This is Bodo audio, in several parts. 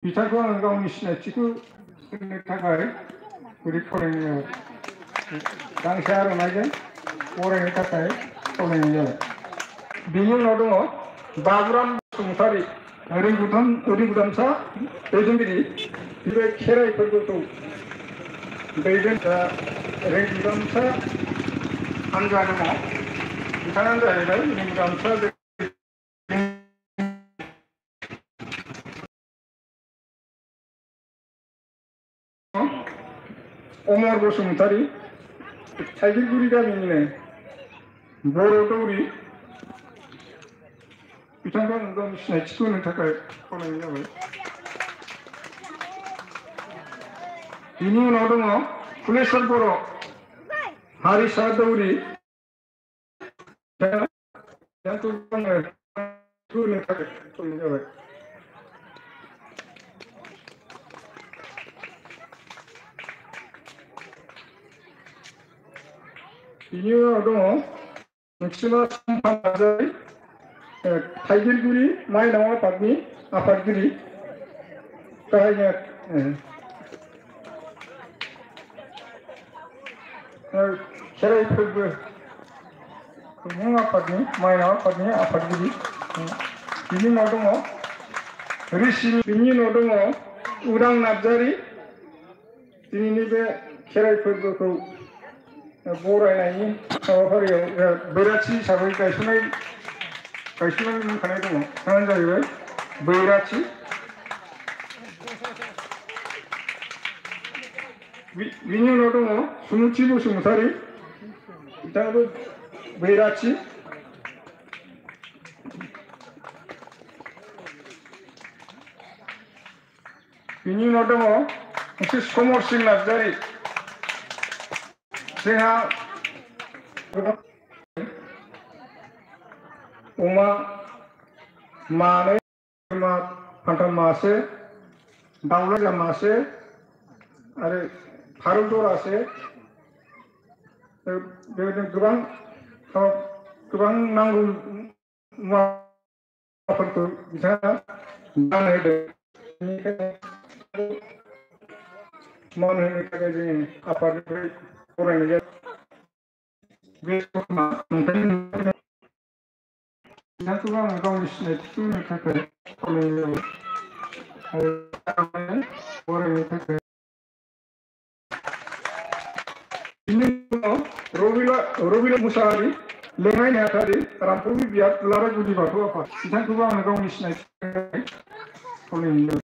बिथांखौ आं गावनि सिनायथिखौ होनो थाखाय गोरिब फरायनायाव गांसे आर'नाइजों बरायनो थाखाय खावलायनाय जाबाय। बेनि उनाव दङ बाबुराम बसुमतारी रिंगुदामसा दैदेनगिरि बे खेराइ फोरबोखौ रिंगुदामसा हानजा दङ। बिथाङानो जाहैबाय रिंगुदामसा अमर बसुमतारी थाइगिरगुरि गामिनिनो बर' दौरि बिथांखौ आं गावनि सिनायथिखौ होनो थाखाय खावलायनाय जाबाय। बिनि उनाव दङ फुलेस्वर बर' हारिसा दौरि बिथांखौ आङो होनो थाखाय खावलायनाय जाबाय। बिनि उनाव दङ नक्सिमा सम्फा नार्जारी थाइगिरगुरि माइनाव आफादनि आफादगिरि गाहाय खेराइ फोरबो खुंफुं आफादनि माइनाव आफादनि आफादगिरि। बिनि उनाव दङ बिनि उनाव दङ उदां नार्जारी दिनैनि बे खेराइ फोरबोखौ बरायनायनि हाबाफारियाव बैराथि हिसाबै गायसननाय मोनखानाय दङ। बिथाङानो जाहैबाय बैराथि। बिनि उनाव दङ सुमुथि बसुमतारी बिथाङाबो बैराथि। बिनि उनाव दङ मोनसे समर सिं नार्जारी जोंहा अमा मानै बोरमा फान्थाव मासे दाउला मासे आरो फारौ जरासे बेबायदिनो गोबां नांगौ मुवाफोरखौ बिथाङा दान होदों। बेनिखायनो मान होनो थाखाय जोङो आफादनिफ्राय फरायनाय जायो। बे बिथांखौ आङो गावनि सिनायथिखौ होनो थाखाय खावलायनाय जाबाय आरो फरायनो थाखाय। बिनि उनाव रबिल मुसाहारि लेङाइ नेहाथारि रामफुरि बियाद दुलाराय गुदि बाथौ आफाद बिथांखौबो आङो गावनि सिनायथिखौ खावलायनाय जाबाय।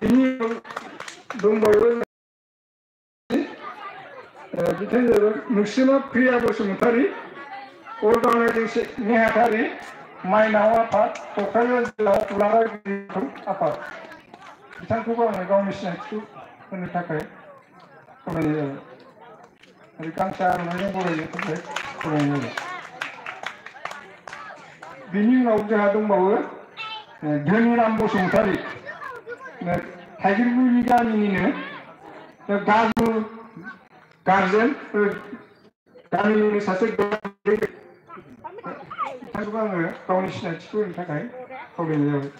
बिनि उनाव दंबावो बिथाङा जाहैबाय नक्सिमा प्रिया बसुमतारी अर्गानाइजिं नेहाथारि माइनाव आफाद क'क्राझार जिल्ला दुलाराय गुदि बाथौ आफाद बिथांखौबो आङो गावनि सिनायथिखौ होनो थाखाय खावलायनाय जाबाय आरो गांसे आर'नाइजों बरायनो थाखाय खावलायनाय जाबाय। बिनि उनाव जोंहा दंबावो धोनिराम बसुमतारी थाइगिरगुरि गामिनिनो गारजेन गामिनिनो सासे बिथांखौबो आङो गावनि सिनायथिखौ होनो थाखाय खावलायनाय जाबाय।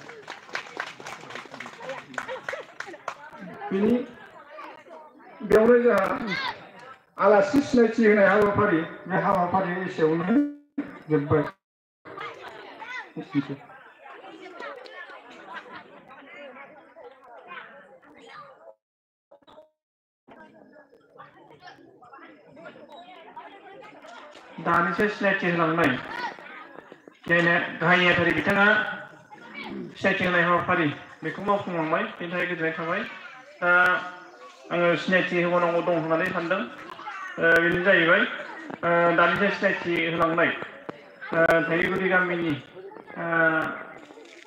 बेयावनो जोंहा आलासि सिनायथि होनाय हाबाफारि बे हाबाफारिया एसेयावनो जोब्बाय। दानिसो सिनायथि होलांनाय गाहाय नेहाथारि बिथाङा सिनायथि होनाय हाबाफारि बेखौ मावफुंलांबाय बेनि थाखाय गोजोननाय थाबाय। दा आङो सिनायथि होबावनांगौ दं होननानै सानदों। बेनो जाहैबाय दानिसो सिनायथि होलांनाय थाइगिरगुरि गामिनि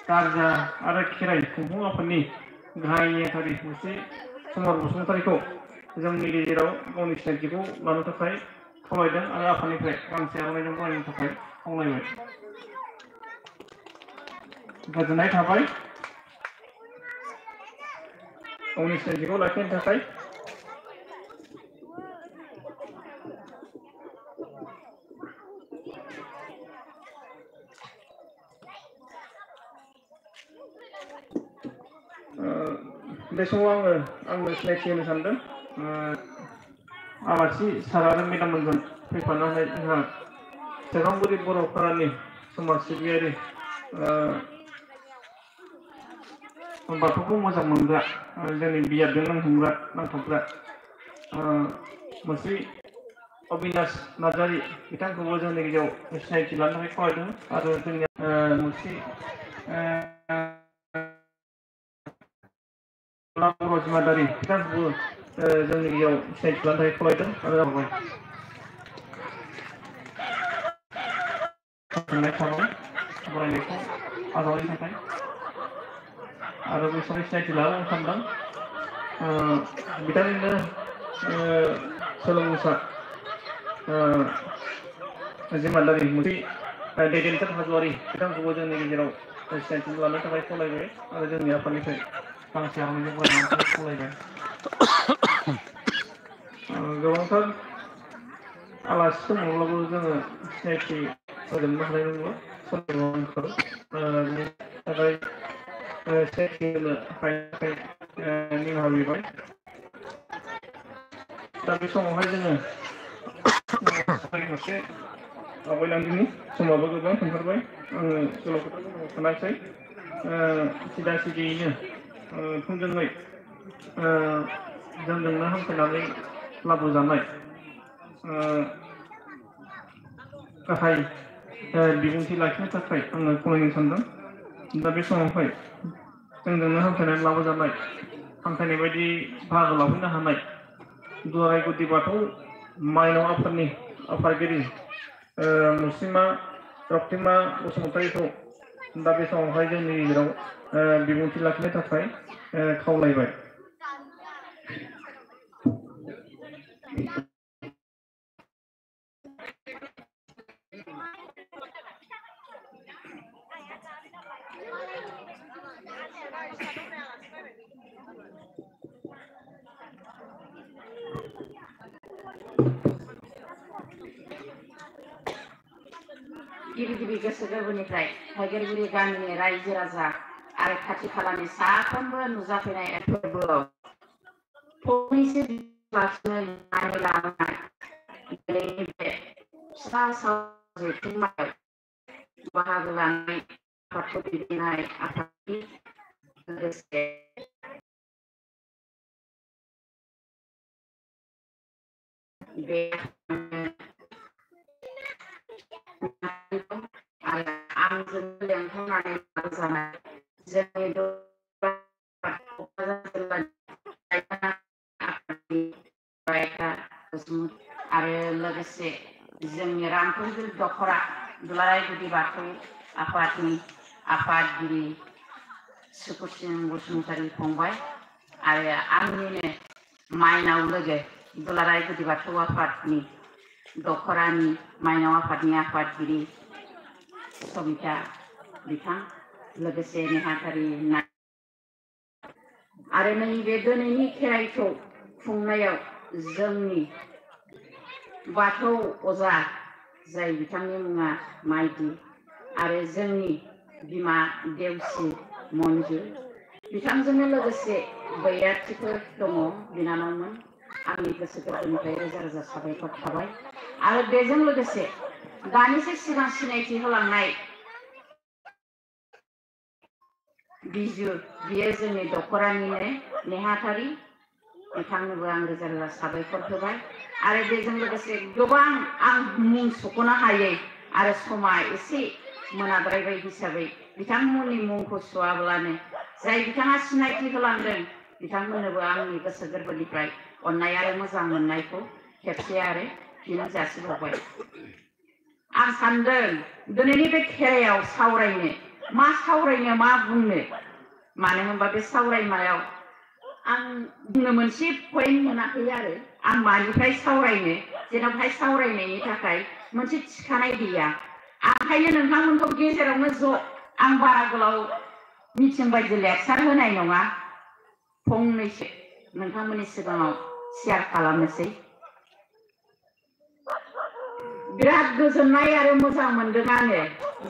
गारजा आरो खेराइ खुंफुं आफादनि गाहाय नेहाथारि समर बसुमतारीखौ जोंनि गेजेराव गावनि सिनायथिखौ लानो थाखाय खावलायदों आरो आफादनिफ्राय गांसे आर'नाइजों बरायनो थाखाय खावलायबाय। गोजोननाय थाबाय गावनि सिनायथिखौ लाखिनो थाखाय। बे समाव आंनो सिनायथि होनो सानदों आलासि सार आरो मेडाममोनजों फैफानानै जोंहा सेरफांगुरि बर'फोरानि समाज सिबियारि बाथौखौ मोजां मोनग्रा जोंनि बियाबजों नांथाबग्रा मोनसे अबिनाश नार्जारि बिथांखौबो जोंनि गेजेराव सिनायथि लानो थाखाय खावलायदों आरो जोंनि मोनसे बर' जिमादारि बिथांखौबो जोंनि गेजेराव सिनायथि लानो थाखाय खावलायदों आरो थाबाय फरायनायखौ आजावनायनि थाखाय आरो बे समाव सिनायथि लानो सानदों बिथांनिनो सोलोंसा जिमादारि मोनसे दैदेनगिरि हाज'वारि बिथांखौबो जोंनि गेजेराव सिनायथि लानो थाखाय खावलायबाय आरो जोंनि आफादनिफ्राय गांसे आर'नाइजों बरायनानै थाखाय खावलायबाय गोबांथार आलासि दङब्लाबो जोङो सिनायथि होजोबनो हानाय नंला समनि आंखाल बेनि थाखाय सिनायथि होनो हायैनि थाखाय निमाहा बिबाय दा बे समावहाय जोङो फारसे आवगायलांदिनि समाबो गोबां थांथारबाय आङो सल' खोथाखौ खोनासै सिदा सिदियैनो थोंजोङै जोंजोंनो हांख्रायनानै लाबोजानाय गाहाय बिबुंथि लाखिनो थाखाय आङो खावलायनो सानदों दा बे समावहाय जोंजोंनो हांख्रायनानै लाबोजानाय हांख्रायनाय बायदि बाहागो लाफैनो हानाय दुलाराय गुदि बाथौ माइनाव आफादनि आफादगिरि मुस्रिमा रक्तिमा बसुमतारीखौ दा बे समावहाय जोंनि गेजेराव बिबुंथि लाखिनो थाखाय खावलायबाय गिबि गोसो गोरबोनिफ्राय थाइगेरगुरि गामिनि रायजो राजा आरो खाथि खालानि साफ्रोमबो नुजाफैनाय फोरबोआव फंनैसो लाखिनो लाबोनाय दिनैनि बे फिसा जथुम्मायाव बाहागो लानाय आफादखौ दैदेननाय आफादनि लोगोसे बे आरो आंजों लेंहरनानै लाबोजानाय जोंनि आरो लोगोसे जोंनि रामफुरगुरि दख'रा दुलाराय गुदि बाथौ आफादनि आफादगिरि सुकुसिं बसुमतारी फंबाय आरो आंनिनो माइनाव लोगो दुलाराय गुदि बाथौ आफादनि दख'रानि माइनाव आफादनि आफादगिरि सबिता बिथां लोगोसे नेहाथारि आरो नैबे दिनैनि खेराइखौ खुंनायाव जोंनि बाथौ अजा जाय बिथांनि मुङा माइदि आरो जोंनि बिमा देवसि मन्जु बिथांजोंनो लोगोसे बैराथिफोर दङ बिनानावमोन आंनि गोसो गोरबोनिफ्राय रोजा रोजा साबायखर थाबाय आरो बेजों लोगोसे दानिसो सिगां सिनायथि होलांनाय बिजु बियो जोंनि दख'रानिनो नेहाथारि बिथांनोबो आं रोजा रोजा साबायखर होबाय आरो बेजों लोगोसे गोबां आं मुं सख'नो हायै आरो समा एसे मोनाद्रायबाय हिसाबै बिथांमोननि मुंखौ सुवाब्लानो जाय बिथाङा सिनायथि होलांदों बिथांमोननोबो आंनि गोसो गोरबोनिफ्राय अननाय आरो मोजां मोननायखौ खेबसे आरो फिन जासिबावबाय आं सानदों दिनैनि बे खेराइयाव सावरायनो मा बुंनो मानो होनबा बे सावरायनायाव आं बुंनो मोनसे पइन्ट मोनाखै आरो आं मानिफ्राय सावरायनो जेरावहाय सावरायनायनि थाखाय मोनसे थिखानाय गैया ओंखायनो नोंथांमोनखौ गेजेरावनो ज' आं बारा गोलाव मिटिं बायदि लेक्सार होनाय नङा फंनैसो नोंथांमोननि सिगाङाव शेयार खालामनोसै बिराद गोजोननाय आरो मोजां मोनदों आङो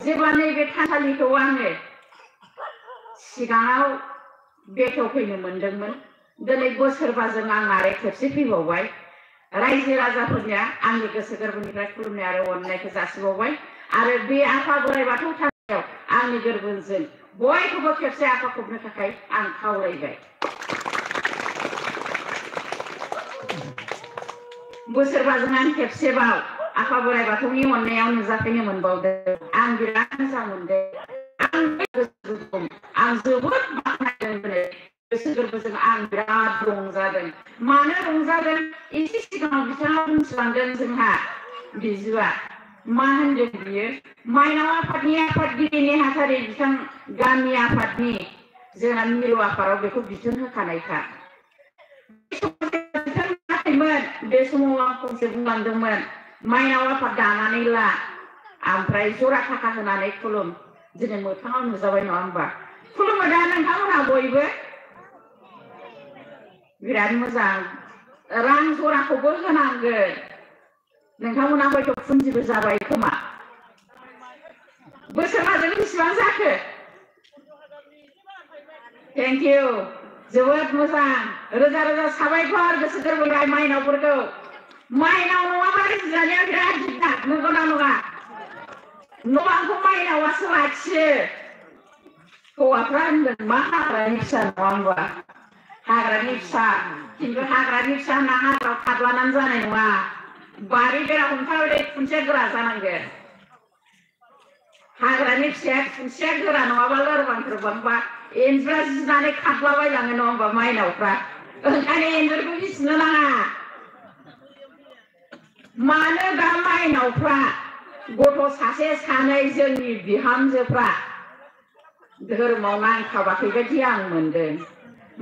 जेब्ला नैबे थानसालिखौ आङो सिगाङाव बेखेवफैनो मोनदोंमोन दिनै बोसोरबाजों आं आरो खेबसे फैबावबाय रायजो राजाफोरनिया आंनि गोसो गोरबोनिफ्राय खुलुमनाय आरो अननायखौ जासिबावबाय आरो बे आफा बोराइ बाथौ थानसालियाव आंनि गोरबोजों बयखौबो खेबसे आफा खबनो थाखाय आं खावलायबाय बोसोरबाजों आं खेबसेबाव आफा बोराइ बाथौनि अननायाव नुजाफैनो मोनबावदों आं बिराद मोजां मोनदों आं जोबोद बाख्नायदों गोसो गोरबोजों आं बिराद रंजादों मानो रंजादों एसे सिगाङाव बिथाङा बुंलांदों जोंहा बिजुआ मा होनदों बियो माइनाव आफादनि आफादगिरि नेहाथारि बिथां गामि आफादनि जोंहा मिरु आफादाव बेखौ बिथोन होखानायखा बे समाव आं फंसे बुंलांदोंमोन माइनाव आफाद दानानै ला ओमफ्राय जरा थाखा होनानै खुलुम दिनै मोखाङाव नुजाबाय नङा होमबा खुलुमो दा नोंथांमोनहा बयबो बिराद मोजां रां जराखौबो होनांगोन नोंथांमोना हयथ' फुन्जिबो जाबाय खोमा बोसोरबाजों बेसेबां जाखो थेंक इउ जोबोद मोजां रोजा रोजा साबायखर गोसो गोरबोनिफ्राय माइनावफोरखौ माइनाव नङाबा जानाया बिराद दिगदार नंगौना नङा न' बांखौ माइनावासो लाखियो हौवाफ्रा होनगोन मा हाग्रानि फिसा नङा होमबा हाग्रानि फिसा खिन्थु हाग्रानि फिसा होनना हाग्रायाव थादलानानै जानाय नङा बारि बेरा हमथाबाय खुन्थिया गोरा जानांगोन हाग्रानि फिसाया खुन्थिया गोरा नङाबा लोरबां लोरबांबा एन्जरा जिनानै खारलाबायलाङो नङा होमबा माइनावफ्रा ओंखायनो एन्जरखौ गिसिनो नाङा मानो दा माइनावफ्रा गथ' सासे सानै जोंनि बिहामजोफ्रा धोरोमाव नांथाबाखै बायदि आं मोनदों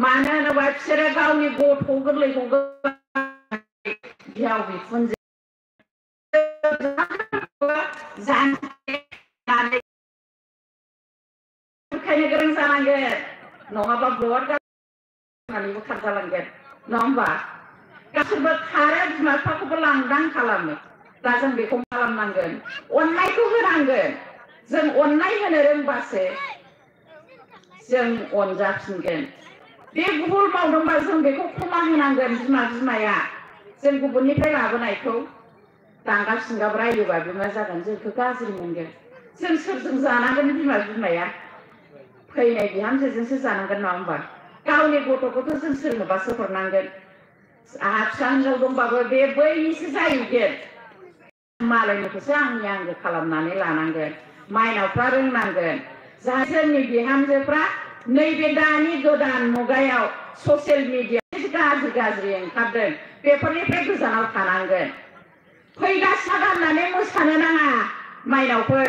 मानो होनोबा बिसोरो गावनि गथ' गोरलैखौ बिहाव बिखुनजो बुरखायनो गोरों जानांगोन नङाबा बहत गाननानैबो खारजालांगोन नङा होमबा गासैबो खारो बिमा बिफाखौबो लांदां खालामो दा जों बेखौ खालामनांगोन अननायखौ होनांगोन जों अननाय होनो रोंबासो जों अनजाफिनगोन बे भुल मावदोंबा जों बेखौ क्षमा होनांगोन बिमाया जों गुबुननिफ्राय लाबोनायखौ दांगाब सिंगाब रायोबा बे मा जागोन जोंखौ गाज्रि मोनगोन जों सोरजों जानांगोन बिमाया फैनाय बिहामजोजोंसो जानांगोन नङा होमबा गावनि गथ'खौथ' जों सोरनोबासो हरनांगोन आंहा फिसा हिनजाव दंबाबो बे बैनिसो जाहैगोन मालायनिखौसो आंनि आंगो खालामनानै लानांगोन माइनावफ्रा रोंनांगोन जाहाथे जोंनि बिहामजोफ्रा नैबे दानि गोदान मुगायाव ससियेल मिडिया गाज्रि ओंखारदों बेफोरनिफ्राय गोजानाव थानांगोन फैगासिनो गाननानै मोसानो नाङा माइनावफोर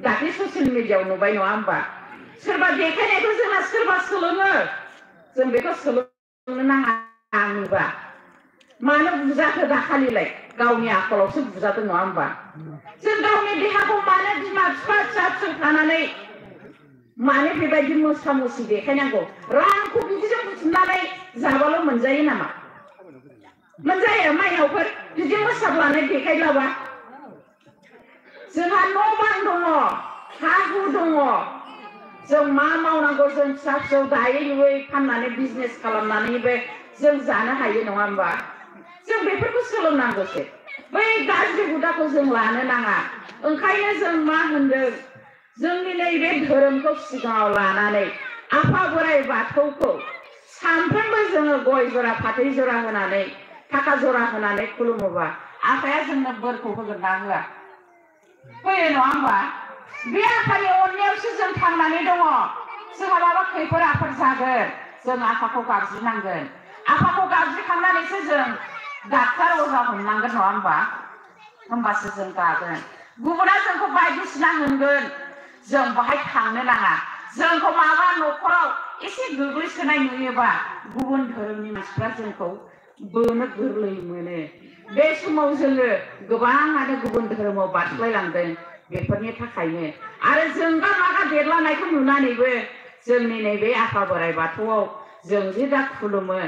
दाख्लै ससियेल मिडियायाव नुबाय नङा होमबा सोरबा देखायनायखौ जोंना सोरबा सोलोङो जों बेखौ सोलोंनो नाङा आंनिबा मानो बुजाखो दाखालिलाय गावनि आखलावसो बुजादों नङा होमबा जों गावनि देहाखौ मानो बिमा बिफा फिसा फिसौ थानानै मानो बेबायदि मोसा मुसि देखायनांगौ रांखौ बिदिजों बुथुमनानै जाबाल' मोनजायो नामा मोनजायो माइनावफोर बिदि मोसाब्लानो देखायलाबा जोंहा न' बां दङ हा हु दङ जों मा मावनांगौ जों फिसा फिसौ दायै लुयै फाननानै बिजनेस खालामनानैबो जों जानो हायो नङा होमबा जों बेफोरखौ सोलोंनांगौसो बै गाज्रि हुदाखौ जों लानो नाङा ओंखायनो जों मा होनदों जोंनि नैबे धोरोमखौ सिगाङाव लानानै आफा बोराइ बाथौखौ सानफ्रोमबो जोङो गय जरा फाथै जरा होनानै थाखा जरा होनानै खुलुमोबा आफाया जोंनो बोरखौ होगोन ना होआ होयो नङा होमबा बे आफानि अननायावसो जों थांनानै दङ जोंहा माबा खैफोद आफोद जागोन जों आफाखौ गाबज्रिनांगोन आफाखौ गाबज्रिखांनानैसो जों डाक्टार अजा हमनांगोन नङा होमबा होमबासो जों गागोन गुबुना जोंखौ बायदिसिना होनगोन जों बाहाय थांनो नाङा जोंखौ माबा न'खराव एसे गोग्लैसोनाय नुयोबा गुबुन धोरोमनि मानसिफ्रा जोंखौ बोनो गोरलै मोनो बे समाव जोङो गोबाङानो गुबुन धोरोमाव बारस्लायलांदों बेफोरनि थाखायनो आरो जोंगा मागा देरलांनायखौ नुनानैबो जोंनि नैबे आफा बोराइ बाथौआव जों जे दा खुलुमो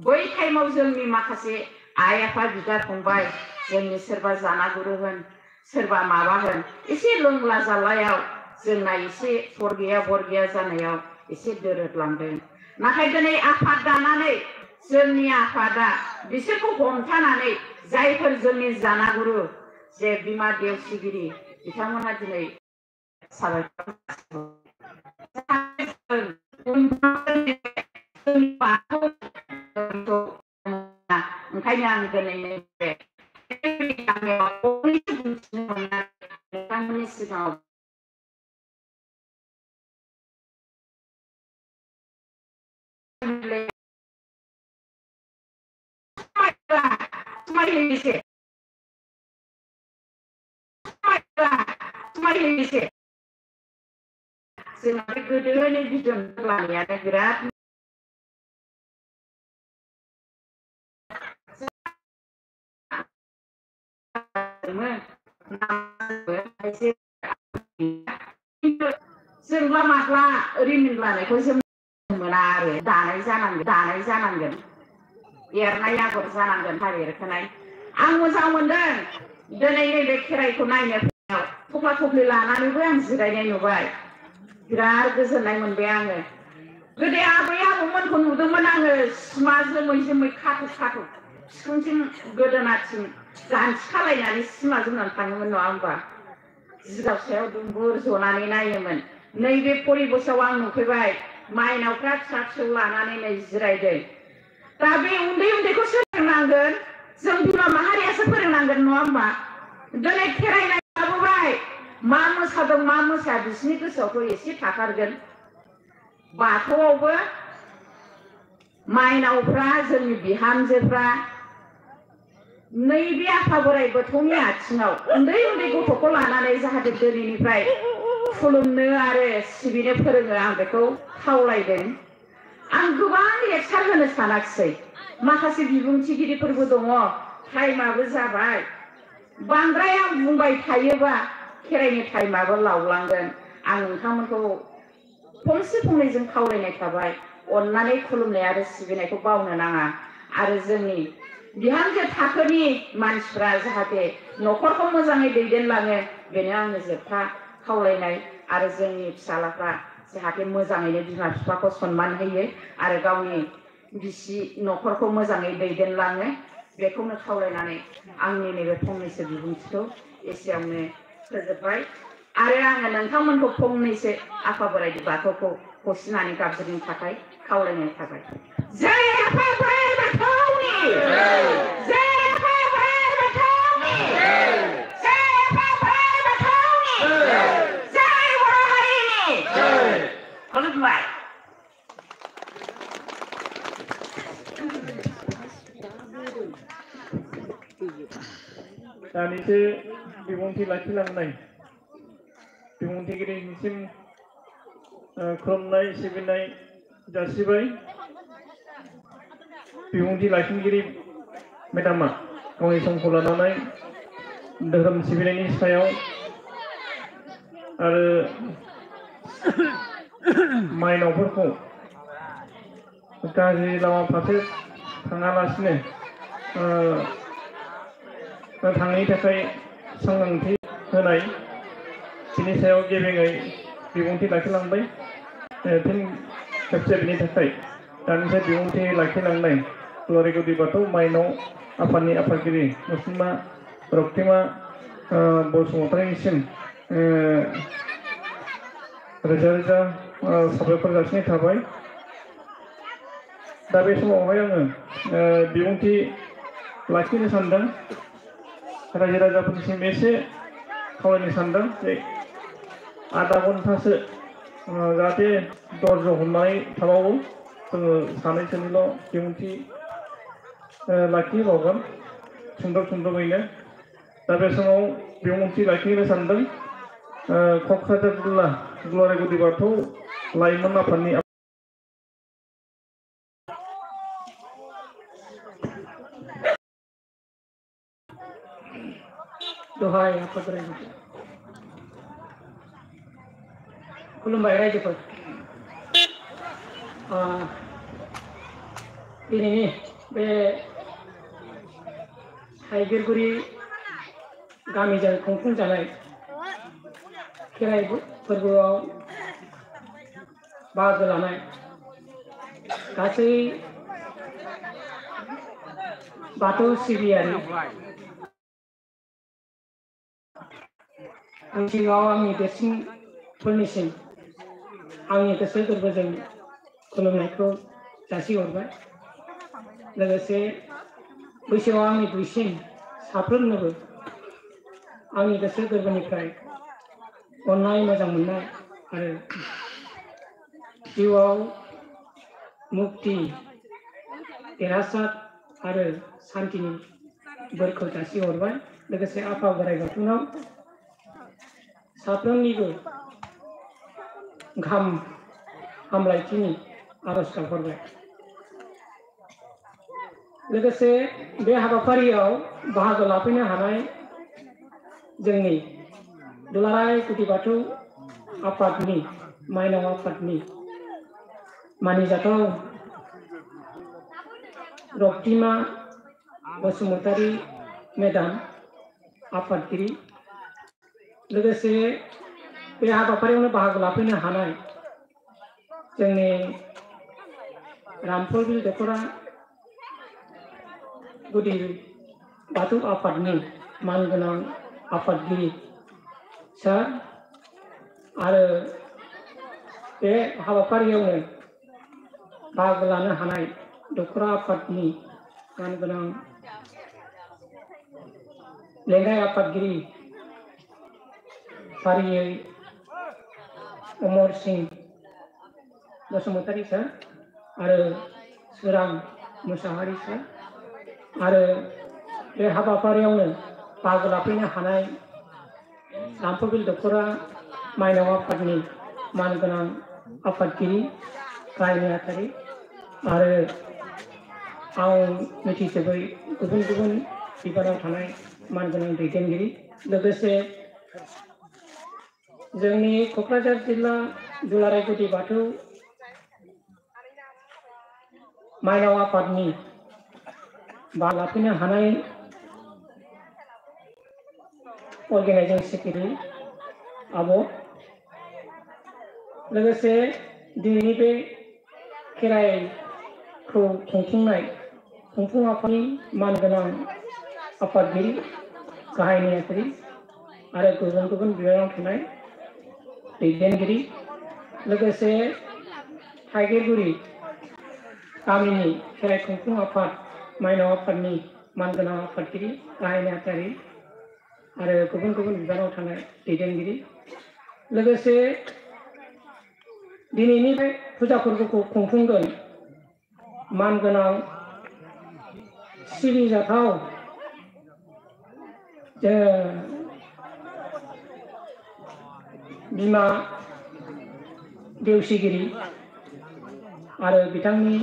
बै टाइमाव जोंनि माखासे आइ आफा बिदा फंबाय जोंनि सोरबा जानागुरु होन सोरबा माबा होन एसे लोंला जालायाव जोंना एसे सर गैया बर गैया जानायाव एसे दोरोदलांदों नाथाय दिनै आफाद दानानै जोंनि आफादा बिसोरखौ हमथानानै जायफोर जोंनि जानागुरु जे बिमा देवसिगिरि बिथांमोनहा दिनै साबायखर ओंखायनो आं दिनै नैबे नोंथांमोननि सिगाङाव जोंना बे गोदोनि बिदन लानायानो बिराद जोंब्ला माब्ला रिमिन लानायखौ जों मोना आरो दानाय जानांगोन एरनाय आगर जानांगोन फारि एरखोनाय आं मोजां मोनदों दिनै नैबे खेराइखौ नायनो फैनायाव थफ्ला थफ्लि लानानैबो आं जिरायनाय नुबाय बिराद गोजोननाय मोनबाय आङो गोदो आबै आबौमोनखौ नुदोंमोन आङो सिमा जोमै जोमै खाथु खाथु सिफुंथिं गोदोनाथिं गान्थि खालायनानै सिमा जोमनानै थाङोमोन नङा होमबा जिगाब सायाव दुंबुर जनानै नायोमोन नैबे परिबेसाव आं नुफैबाय माइनावफ्रा फिसा फिसौ लानानै नै जिरायदों दा बे उन्दै उन्दैखौ फोरोंनांगोन जों बिमा माहारियासो फोरोंनांगोन नङा होमबा दिनै खेराइनाय लाबोबाय मा मोसादों मा मोसाया बिसोरनि गोसोआवथ' एसे थाखारगोन बाथौआवबो माइनावफ्रा जोंनि बिहामजोफ्रा नैबे आफा बोराइ बाथौनि आथिङाव उन्दै उन्दै गथ'खौ लानानै जाहाथे दिनैनिफ्राय खुलुमनो आरो सिबिनो फोरोङो आं बेखौ खावलायदों आं गोबां लेक्सार होनो सानाखिसै माखासे बिबुंथिगिरिफोरबो दङ टाइमाबो जाबाय बांद्राय आं बुंबाय थायोबा खेराइनि टाइमाबो लावलांगोन आं नोंथांमोनखौ फंसे फंनैजों खावलायनाय थाबाय अननानै खुलुमनाय आरो सिबिनायखौ बावनो नाङा आरो जोंनि बिहामजो थाखोनि मानसिफ्रा जाहाथे न'खरखौ मोजाङै दैदेनलाङो बेनो आंनि जोबथा खावलायनाय आरो जोंनि फिसालाफ्रा जाहाथे मोजाङैनो बिमा बिफाखौ सनमान होयो आरो गावनि बिसि न'खरखौ मोजाङै दैदेनलाङो बेखौनो खावलायनानै आंनि नैबे फंनैसो बिबुंथिखौ एसेयावनो फोजोबबाय आरो आङो नोंथांमोनखौ फंनैसो आफा बोराइ बाथौखौ गसिनानै गाबज्रिनो थाखाय खावलायनाय थाबाय जय आफा बोराइ बाथौनि जय आफा बोराइ बाथौनि जय आफा बोराइ बाथौनि जय बर' हारिनि खुलुमबाय दानिसो बिबुंथि लाखिलांनाय बिबुंथिगिरिनिसिम खुलुमनाय सिबिनाय जासिबाय बिबुंथि लाखिगिरि मेडामा गावनि समखौ लानानै धोरोम सिबिनायनि सायाव आरो माइनावफोरखौ गाज्रि लामा फारसे थाङालासिनो थांनायनि थाखाय सांग्रांथि होनाय बिनि सायाव गेबेङै बिबुंथि लाखिलांबाय फिन खेबसे बिनि थाखाय दानिफ्राय बिबुंथि लाखिलांनाय दुलाराय गुदि बाथौ माइनाव आफादनि आफादगिरि मुस्लिमा रक्तिमा बसुमतारीनिसिम रोजा रोजा साबायखर जासिनाय थाबाय दा बे समावहाय आङो बिबुंथि लाखिनो सानदों रायजो राजाफोरनिसिम एसे खावलायनो सानदों जे आधा घन्टासो जाहाथे धर्ज हमनानै थाबावो जोङो सानैसोनिल' बिबुंथि लाखिबावगोन सुंद'यैनो दा बे समाव बिबुंथि लाखिनो सानदों क'क्राझार जिल्ला दुलाराय गुदि बाथौ लाइमोन आफादनि दहाय आफा बोराइ बाथौ खुलुमबाय रायजोफोर दिनैनि बे थाइगिरगुरि गामिजों खुंफुंजानाय खेराइ फोरबोआव बाहागो लानाय गासै बाथौ सिबियारि सिगाङाव आंनि देरसिनफोरनिसिम आंनि गोसो गोरबोजों खुलुमनायखौ जासिहरबाय। लोगोसे बैसोआव आंनि दुइसिन साफ्रोमनोबो आंनि गोसो गोरबोनिफ्राय अननाय मोजां मोननाय आरो जिउआव मुक्ति देरहासार आरो शान्तिनि बोरखौ जासिहरबाय। लोगोसे आफा बोराइ बाथौनाव साफ्रोमनिबो गाहाम हामलायथिनि आरज गाबहरबाय। लोगोसे बे हाबाफारियाव बाहागो लाफैनो हानाय जोंनि दुलाराय गुदि बाथौ आफादनि माइनाव आफादनि मानिजाथाव रक्तिमा बसुमतारी मेदाम आफादगिरि, लोगोसे बे हाबाफारियावनो बाहागो लाफैनो हानाय जोंनि रामफलबिल दख'रा गुदि बाथौ आफादनि मानगोनां आफादगिरि सार आरो बे हाबाफारियावनो बाहागो लानो हानाय दख'रा आफादनि मानगोनां लेङाइ आफादगिरि फारियै अमर सिंह बसुमतारी सार आरो सोरां मुसाहारि सार आरो बे हाबाफारियावनो बाहागो लाफैनो हानाय रामफलबिल दख'रा माइनाव आफादनि मानगोनां आफादगिरि गाहाय नेहाथारि आरो आं मिथिजोबै गुबुन गुबुन बिबानाव थानाय मानगोनां दैदेनगिरि, लोगोसे जोंनि क'क्राझार जिल्ला दुलाराय गुदि बाथौ माइनाव आफादनि बाहागो लाफैनो हानाय अर्गेनाइजिं सेक्रेटारि आब', लोगोसे दिनैनि बे खेराइखौ खुंफुं आफादनि मानगोनां आफादगिरि गाहाय नेहाथारि आरो गुबुन गुबुन बिबानाव थानाय दैदेनगिरि, लोगोसे थाइगिरगुरि गामिनि खेराइ खुंफुं आफाद माइनाव आफादनि मानगोनां आफादगिरि गाहाय नेहाथारि आरो गुबुन गुबुन बिबानाव थानाय दैदेनगिरि, लोगोसे दिनैनि बे फुजा फोरबोखौ खुंफुंगोन मानगोनां सिबिजाथाव बिमा देवसिगिरि आरो बिथांनि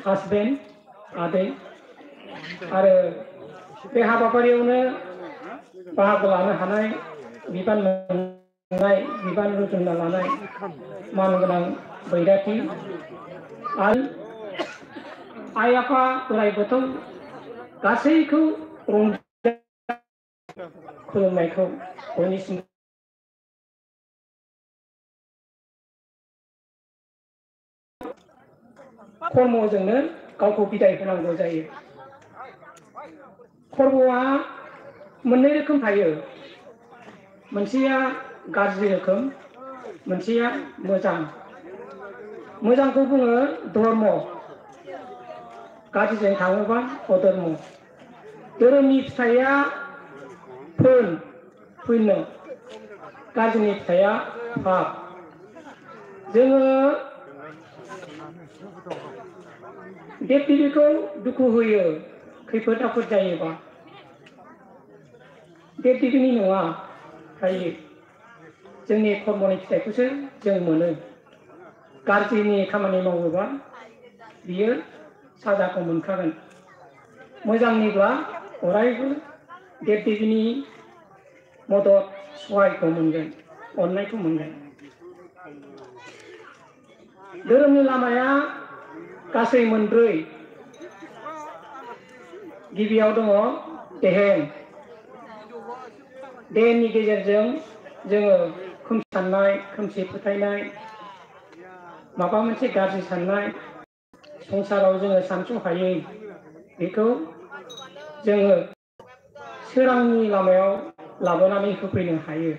हासबेन्ड आदै आरो बे हाबाफारियावनो बाहागो लानो हानाय बिबान मोननाय बिबान रुजुनना लानाय मानगोनां बैराथि आरो आइ आफा बोराइ बाथौ गासैखौ खुलुमनायखौ बयनिसिम कर्मजोंनो गावखौ बिदाय होनांगौ जायो। कर्मआ मोननै रोखोम थायो, मोनसेया गाज्रि रोखोम, मोनसेया मोजां। मोजांखौ बुङो धर्म, गाज्रिजों थाङोबा अधर्म। धोरोमनि फिथाइया पुण्य, गाज्रिनि फिथाइया पाप। जोङो देब देबीखौ दुखु होयो खैफोद आफोद जायोबा, देब देबीनि नङा थायो जोंनि कर्मनि फिथाइखौसो जों मोनो। गाज्रिनि खामानि मावोबा बियो साजाखौ मोनखागोन, मोजांनिब्ला अरायबो देब देबीनि मदद सहायखौ मोनगोन, अननायखौ मोनगोन। धोरोमनि लामाया गासै मोनब्रै। गिबियाव दङ देहेन, देहेननि गेजेरजों जोङो खोमसि साननाय खोमसि फोथायनाय माबा मोनसे गाज्रि साननाय संसाराव जोङो सानस'हायै बेखौ जोङो सोरांनि लामायाव लाबोनानै होफैनो हायो।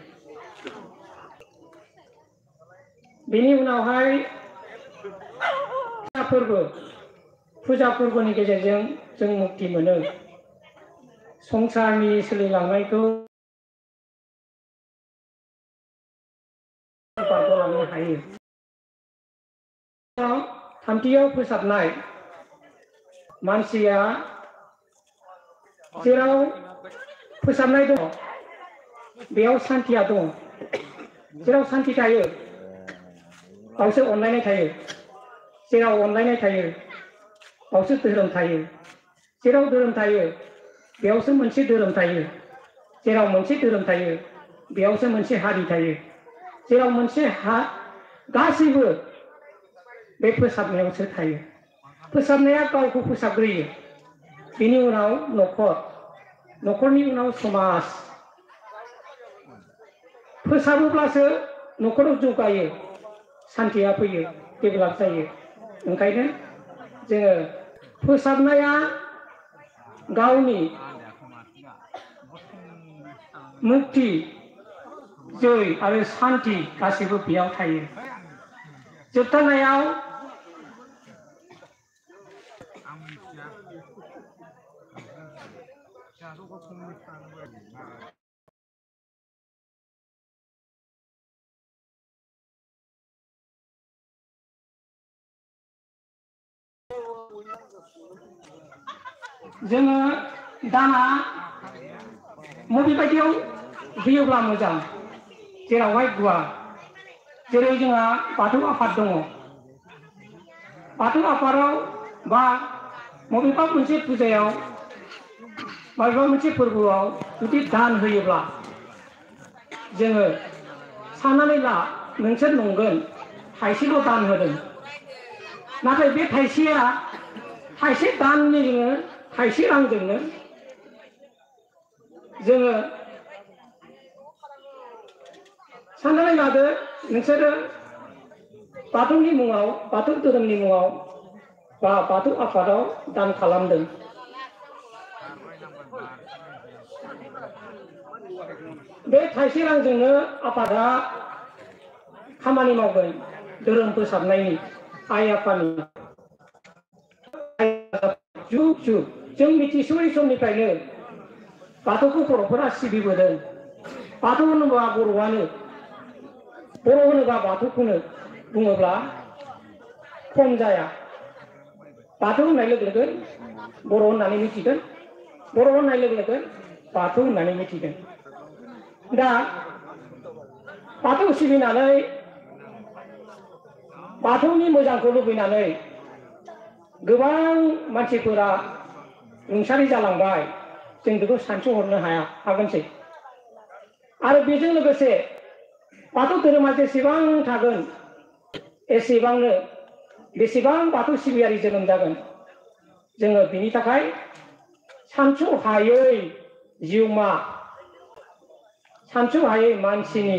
बेनि उनावहाय फुजा फोरबोनि गेजेरजों जों मुक्ति मोनो। संसारनि सोलिलांनायखौ बारग'लांनो हायो। थामथियाव फोसाबनाय मानसिया जेराव फोसाबनाय दङ बेयाव सान्थिया दङ। जेराव सान्थि थायो बावसो अनलायनाय थायो। जेराव अनलायनाय थायो बावसो धोरोम थायो। जेराव धोरोम थायो बेयावसो मोनसे धोरोम थायो। जेराव मोनसे धोरोम थायो बेयावसो मोनसे हारि थायो। जेराव मोनसे गासैबो बे फोसाबनायावसो थायो। फोसाबनाया गावखौ फोसाबग्रोयो, बेनि उनाव न'खर, न'खरनि उनाव समाज। फोसाबोब्लासो न'खराव जौगायो, सान्थिया फैयो, डेभेलप जायो। ओंखायनो जोङो फोसाबनाया गावनि मुक्ति जै आरो सान्थि गासैबो बेयाव थायो। जोबथारनायाव जोङो दाना बबे बायदियाव होयोब्ला मोजां, जेरावहाय गुवार, जेरै जोंहा बाथौ आफाद दङ। बाथौ आफादाव बा बबेबा मोनसे फुजायाव माबेबा मोनसे फोरबोआव जुदि दान होयोब्ला जोङो साननानै ला नोंसोर नंगोन थाइसेल' दान होदों, नाथाय बे थाइसेया थाइसे दाननि जोङो थाइसे रांजोंनो जोङो साननानै लादो नोंसोरो बाथौनि मुङाव, बाथौ धोरोमनि मुङाव बा बाथौ आफादाव दान खालामदों। बे थाइसे रांजोंनो आफादा खामानि मावगोन धोरोम फोसाबनायनि, आइ आफानि। जुग जुग जों मिथिसयै समनिफ्रायनो बाथौखौ बर'फोरा सिबिबोदों। बाथौ होनोबा बर'आनो, बर' होनोबा बाथौखौनो बुङोब्ला खम जाया। बाथौ होननाय लोगो लोगो बर' होननानै मिथिगोन, बर' होननाय लोगो लोगो बाथौ होननानै मिथिगोन। दा बाथौ सिबिनानै बाथौनि मोजांखौ लुबैनानै गोबां मानसिफोरा रुंसारि जालांबाय, जों बेखौ सानस'हरनो हागोनसै। आरो बेजों लोगोसे बाथौ धोरोमा जेसेबां थागोन एसेबांनो बेसेबां बाथौ सिबियारि जोनोम जागोन। जोङो बिनि थाखाय सानस'हायै जिउमा, सानस'हायै मानसिनि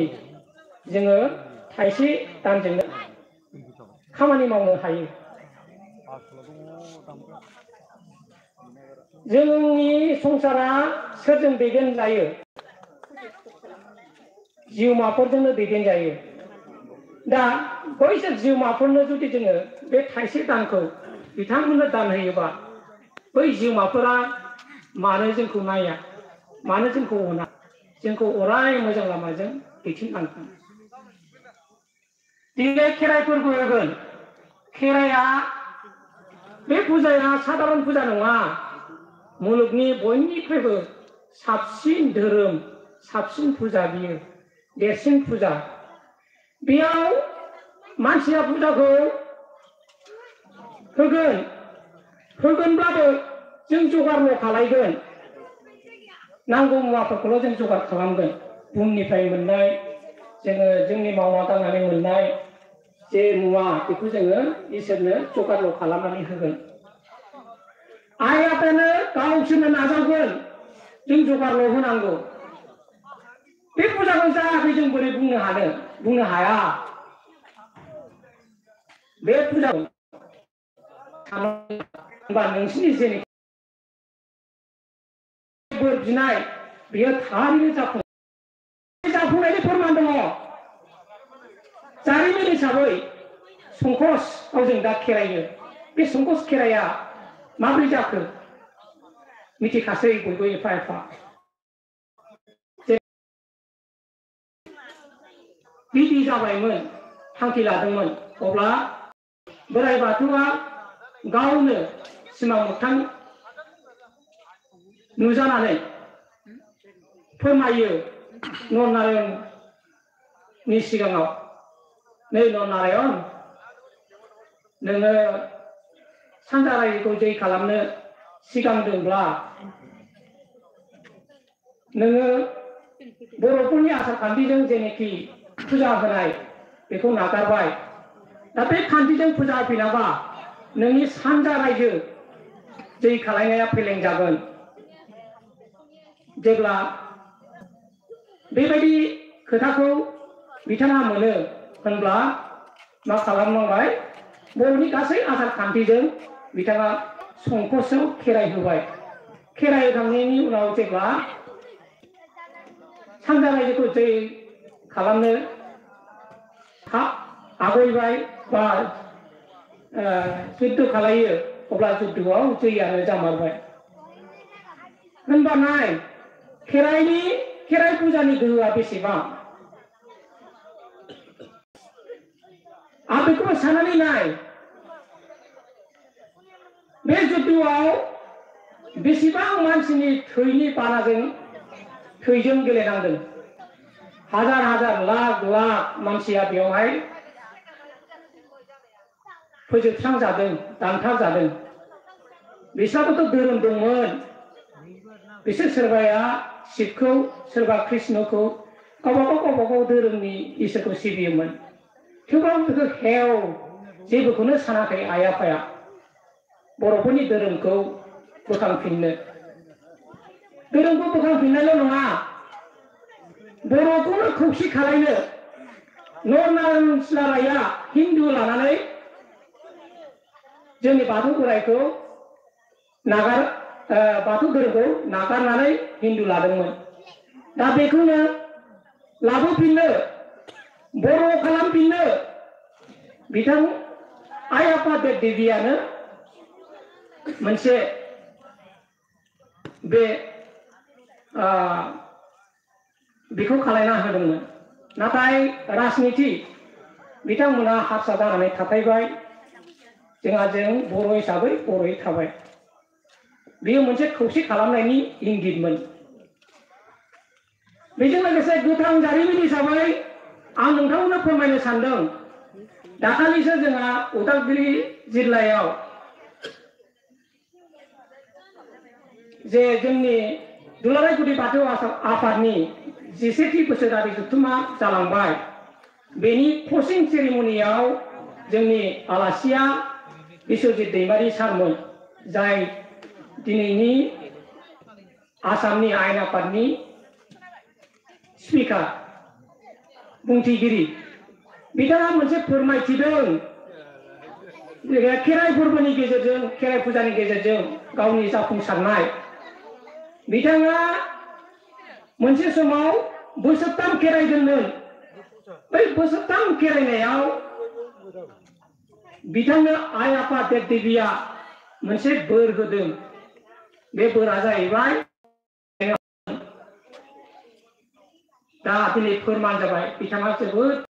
जोङो थाइसे दानजोंनो खामानि मावनो हायो। जोंनि संसारा सोरजों दैदेनजायो? जिउमाफोरजोंनो दैदेनजायो। दा बैसोर जिउमाफोरनो जुदि जोङो बे थाइसे दानखौ बिथांमोननो दान होयोबा बै जिउमाफोरा मानो जोंखौ नाया, मानो जोंखौ अना, जोंखौ अराय मोजां लामाजों दैथिनलांगोन। दिनै खेराइ फोरबो होगोन। खेराइया बे फुजाया साधारन फुजा नङा, मुलुगनि बयनिख्रुइबो साबसिन धोरोम, साबसिन फुजा, बियो देरसिन फुजा। बेयाव मानसिया फुजाखौ होगोनब्लाबो जों जगारल' खालायगोन, नांगौ मुवाफोरखौल' जों जगार खालामगोन। बुहुमनिफ्राय मोननाय, जोङो जोंनि मावना दांनानै मोननाय जे मुवा बेखौ जोङो इसोरनो जगारल' खालामनानै होगोन। आइ आफायानो गावसोरनो नाजावगोन, जों जगारल' होनांगौ। बे फुजाखौ जायाखै जों बोरै बुंनो हाया। बे फुजाखौ होनबा नोंसिनि जेने बोर बिनाय बेयो थारैनो जाफुंनायनि फोरमान दङ। जारिमिन हिसाबै संकसआव जों दा खेरायो। बे संकस खेराया माबोरै जाखो मिथिखासै बयबो एफा एफा। बिदि जाबायमोन थांखि लादोंमोन अब्ला बोराइ बाथौआ गावनो सिमां मोगथां नुजानानै फोरमायो नरनारायणनि सिगाङाव, नै नरनारायण नोङो सानजा रायजोखौ जै खालामनो सिगांदोंब्ला नोङो बर'फोरनि आसार खान्थिजों जेनेखि फुजा होनाय बेखौ नागारबाय। दा बे खान्थिजों फुजा होफिनाबा नोंनि सानजा रायजो जै खालायनाया फेलें जागोन। जेब्ला बेबायदि खोथाखौ बिथाङा मोनो होनब्ला मा खालामनांबाय, बर'नि गासै आसार खान्थिजों बिथाङा संकसआव खेराइ होबाय। खेराइ होखांनायनि उनाव जेब्ला सानजा रायजोखौ जै खालामनो आवगायबाय बा जुद्ध खालायो अब्ला जुद्धआव जैयानो जामारबाय। होनबा नाय खेराइ फुजानि गोहोआ बेसेबां। आं बेखौबो साननानै नाय, बे जुद्धआव बेसेबां मानसिनि थैनि बानाजों थैजों गेलेनांदों। हाजार हाजार लाख लाख मानसिया बेवहाय फोजोबस्रांजादों, दानथारजादों। बिसोराबोथ' धोरोम दंमोन। बिसोर सोरबाया शिबखौ सोरबा कृष्णखौ गावबागाव धोरोमनि इसोरखौ सिबियोमोन। थेवब्लाबो बेखौ हेव जेबोखौनो सानाखै आइ आफाया बर'फोरनि धोरोमखौ बोखांफिननो। धोरोमखौ बोखांफिननायल' नङा, बर'खौनो खौसे खालायनो नरनारायण सिलाराया हिन्दु लानानै जोंनि बाथौ बोराइखौ बाथौ धोरोमखौ नागारनानै हिन्दु लादोंमोन। दा बेखौनो लाबोफिननो, बर' खालामफिननो बिथां आइ आफा देब देबियानो मोनसे बेखौ खालायना होदोंमोन। नाथाय राजनिति बिथांमोना हारसा जानानै थाफैबाय। जों बर' हिसाबै बर'यै थाबाय। बेयो मोनसे खौसे खालामनायनि इंगितमोन। बेजों लोगोसे गोथां जारिमिन हिसाबै आं नोंथांमोननो फोरमायनो सानदों। दाखालिसो जोंहा उदालगुरि जिल्लायाव जे जोंनि दुलाराय गुदि बाथौ आफादनि 11थि बोसोरारि जथुम्मा जालांबाय। बेनि क्लसिं सेरेमनियाव जोंनि आलासिया बिश्वजित दैमारि सारमोन, जाय दिनैनि आसामनि आयेन आफादनि स्पिकार बुंथिगिरि। बिथाङा मोनसे फोरमायथिदों खेराइ फोरबोनि गेजेरजों, खेराइ फुजानि गेजेरजों गावनि जाफुंसारनाय। बिथाङा मोनसे समाव बोसोरथाम खेराइदोंमोन। बै बोसोरथाम खेराइनायाव बिथांनो आइ आफा देब देबिया मोनसे बोर होदों। बे बोरा जाहैबाय, दा दिनै फोरमान जाबाय। बिथाङा जोबोद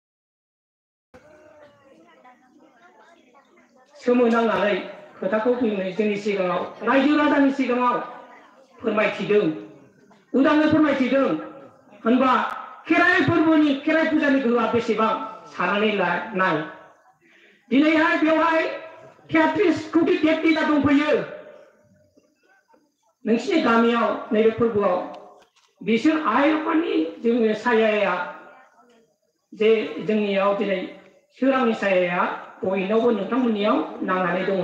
सोमोनांनानै खोथाखौ जोंनि सिगाङाव, रायजो राजानि सिगाङाव फोरमायथिदों, उदाङै फोरमायथिदों। होनबा खेराइ फोरबोनि, खेराइ फुजानि गोहोआ बेसेबां साननानै नाय। दिनैहाय बेवहाय 33 कौटि देब-देबा दंफैयो नोंसिनि गामियाव, नैबे फोरबोआव। बिसोर आइ आफानि जोंनि सायाया, जे जोंनियाव दिनै सोरांनि सायाया बयनावबो नोंथांमोननियाव नांनानै दङ।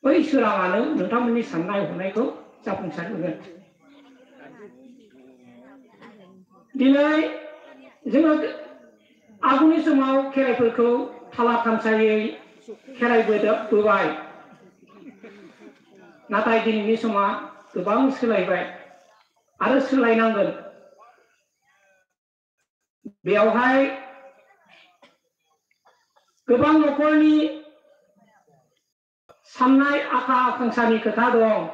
बै सोराङानो नोंथांमोननि साननाय हनायखौ जाफुंसार होगोन। दिनै जोङो आगुनि समाव खेराइफोरखौ थाला थामसायै खेराइबोबाय नाथाय दिनैनि समा गोबां सोलायबाय आरो सोलायनांगोन बेयावहाय गोबां न'खरनि साननाय आखा आकांक्षानि खोथा दं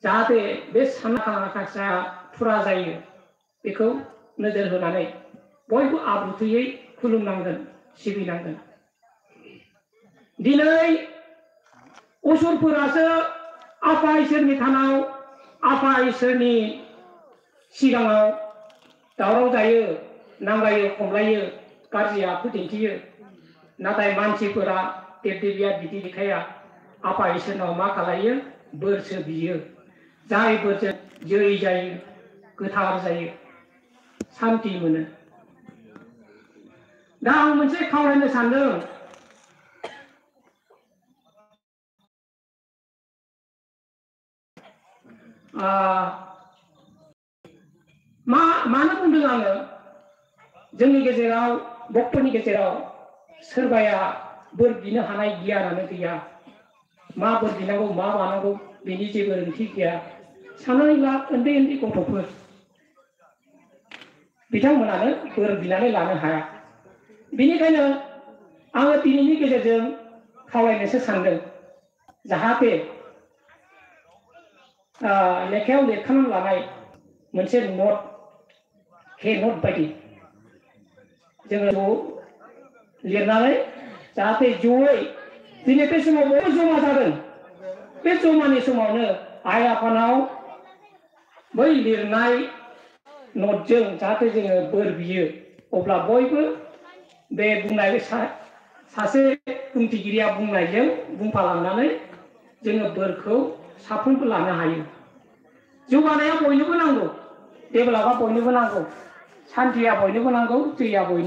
जाहाथे बे साननाय आकांक्षाया फुरा जायो बेखौ नोजोर होनानै बयबो आब्रुथियै खुलुमनांगोन सिबिनांगोन दिनै असुरफोरासो आफा इसोरनि थानाव आफा इसोरनि सिगाङाव दावराव जायो नांलायो खमलायो गाज्रि आखु दिन्थियो नाथाय मानसिफोरा देब-देबिया बिदि देखाया आफा इसोरनाव मा खालायो बोरसो बियो जाय बोरजों जै जायो गोथार जायो शान्ति मोनो दा आं मोनसे खावलायनो सानदों मानो बुंदों आङो जोंनि गेजेराव भक्तनि गेजेराव सोरबाया बोर बिनो हानाय गियानानो गैया मा बोर बिनांगौ मा मानांगौ बेनि जेबो ओंथि गैया साननानै ला उन्दै उन्दै गथ'फोर बिथांमोनानो बोर बिनानै लानो हाया बेनिखायनो आङो दिनैनि गेजेरजों खावलायनोसो सानदों जाहाथे लेखायाव लिरखानानै लानाय मोनसे नट हे नट बायदि जोङो लिरनानै जाहाथे जयै दिनै बे समाव बयबो जमा जादों बे जमानि समावनो आइ आफानाव बै लिरनाय नटजों जाहाथे जोङो बोर बियो अब्ला बयबो बे बुंनाय सासे बुंथिगिरिया बुंनायजों बुंफालांनानै जोङो बोरखौ साफ्रोमबो लानो हायो जौगानाया बयनोबो नांगौ डेभेलपआ बयनोबो नांगौ शान्तिया बयनोबो नांगौ दैया बयनोबो